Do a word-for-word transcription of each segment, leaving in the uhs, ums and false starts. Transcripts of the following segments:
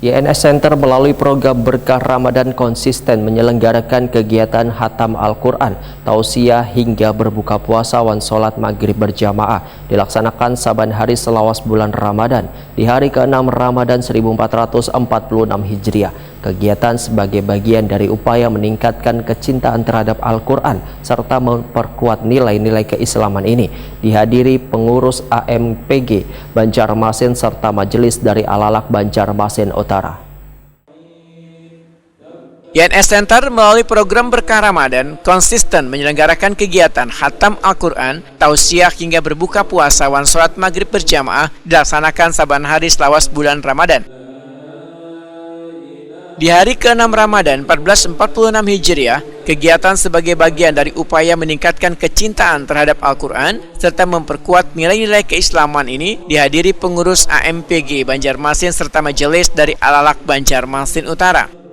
Y N S Center melalui program Berkah Ramadan konsisten menyelenggarakan kegiatan hatam Al-Quran, tausiah hingga berbuka puasa wan sholat maghrib berjamaah dilaksanakan saban hari selawas bulan Ramadan. Di hari keenam Ramadan seribu empat ratus empat puluh enam Hijriah, kegiatan sebagai bagian dari upaya meningkatkan kecintaan terhadap Al-Quran serta memperkuat nilai-nilai keislaman ini dihadiri pengurus A M P G Banjarmasin serta majelis dari Alalak Banjarmasin Utara. Y N S Center melalui program Berkah Ramadan konsisten menyelenggarakan kegiatan hatam Al-Quran, tausiah hingga berbuka puasa wan sholat maghrib berjamaah dilaksanakan saban hari selawas bulan Ramadan. Di hari keenam Ramadan empat belas empat puluh enam Hijriah, kegiatan sebagai bagian dari upaya meningkatkan kecintaan terhadap Al-Quran serta memperkuat nilai-nilai keislaman ini dihadiri pengurus A M P G Banjarmasin serta majelis dari Alalak Banjarmasin Utara.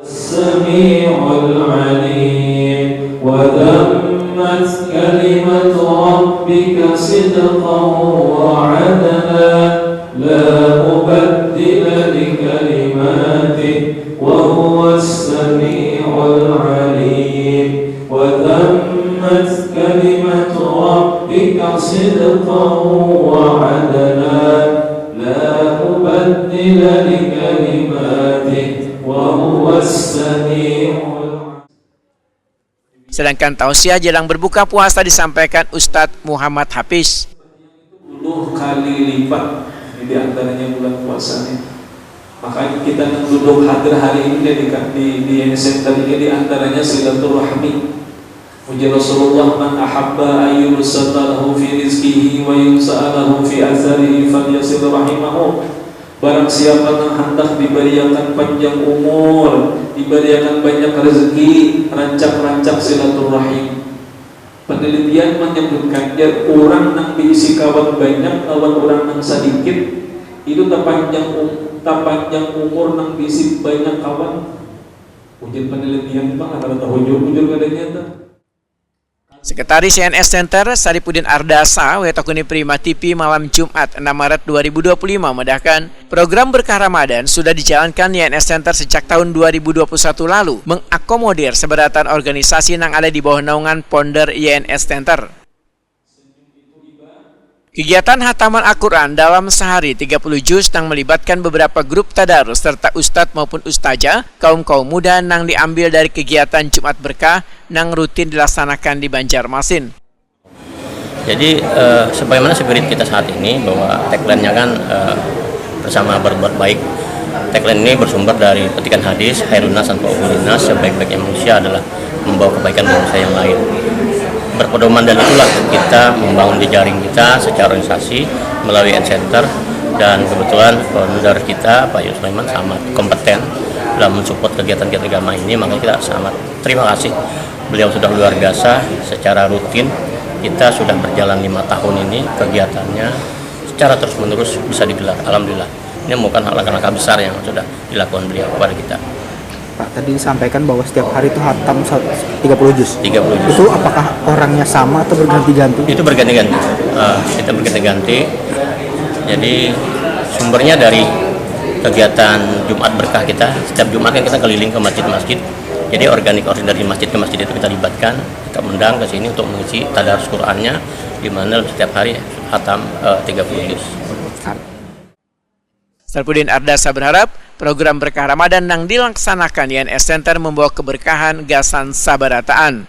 السميع العليم وتمت كلمة ربك صدقا وعدلا لا مبدل لكلماته وهو السميع العليم وتمت كلمة ربك صدقا وعدلا لا مبدل لكلماته وهو السميع العليم. Sedangkan tausiah jelang berbuka puasa disampaikan Ustadz Muhammad Hafiz. Sepuluh kali lipat di antaranya bulan puasa nih. Makanya kita nang duduk hadir hari ini di, di, di center ini di antaranya silaturahmi. Ujar Rasulullah, "Man ahabba ayyubsata lahu fi rizqihi wa yunsa'a lahu fi atharihi falyasil rahimahu." Barang siapa nang handak dibariakan panjang umur, dibariakan banyak rezeki, rancak-rancak silaturahim. Penelitian menyebutkan, jar urang nang beisi kawan banyak lawan urang nang sadikit, itu tapanjang um, tapanjang umur nang beisi banyak kawan. Ujar penelitian pang, kada tahu jua bujur kada nyata. Sekretaris Y N S Center, Saripudin Ardasa, W T Kuni Prima T V malam Jumat enam Maret dua ribu dua puluh lima madahkan, program Berkah Ramadan sudah dijalankan Y N S Center sejak tahun dua ribu dua puluh satu lalu, mengakomodir sabarataan organisasi nang ada di bawah naungan founder Y N S Center. Kegiatan hataman Al-Quran dalam sehari tiga puluh juz nang melibatkan beberapa grup tadarus serta ustadz maupun ustazah, kaum-kaum muda nang diambil dari kegiatan Jumat Berkah nang rutin dilaksanakan di Banjarmasin. Jadi eh, sebagaimana spirit kita saat ini bahwa tagline-nya kan eh, bersama berbuat baik. Tagline ini bersumber dari petikan hadis, "Khairun nas anfa'uhum linnas", sebaik-baiknya manusia adalah membawa kebaikan bagi manusia yang lain. Berpedoman dari itulah kita membangun jejaring kita secara organisasi melalui Y N S Center, dan kebetulan founder kita Pak Yus Sulaiman sangat kompeten dalam mensupport kegiatan-kegiatan agama ini, makanya kita sangat terima kasih. Beliau sudah luar biasa secara rutin, kita sudah berjalan lima tahun ini kegiatannya secara terus menerus bisa digelar, alhamdulillah. Ini merupakan langkah-langkah besar yang sudah dilakukan beliau kepada kita. Pak, tadi disampaikan bahwa setiap hari itu hatam sa- tiga puluh juz. Tiga puluh juz. Itu apakah orangnya sama atau berganti-ganti? Itu berganti-ganti. Eh, kita berganti-ganti. Jadi sumbernya dari kegiatan Jumat Berkah kita. Setiap Jumat kan kita keliling ke masjid-masjid. Jadi organik-organik dari masjid ke masjid itu kita libatkan, kita undang ke sini untuk mengisi tadarus Qurannya, di mana setiap hari hatam eh, tiga puluh juz. Saripudin Ardasa berharap program Berkah Ramadan nang dilaksanakan Y N S Center membawa keberkahan gasan sabarataan.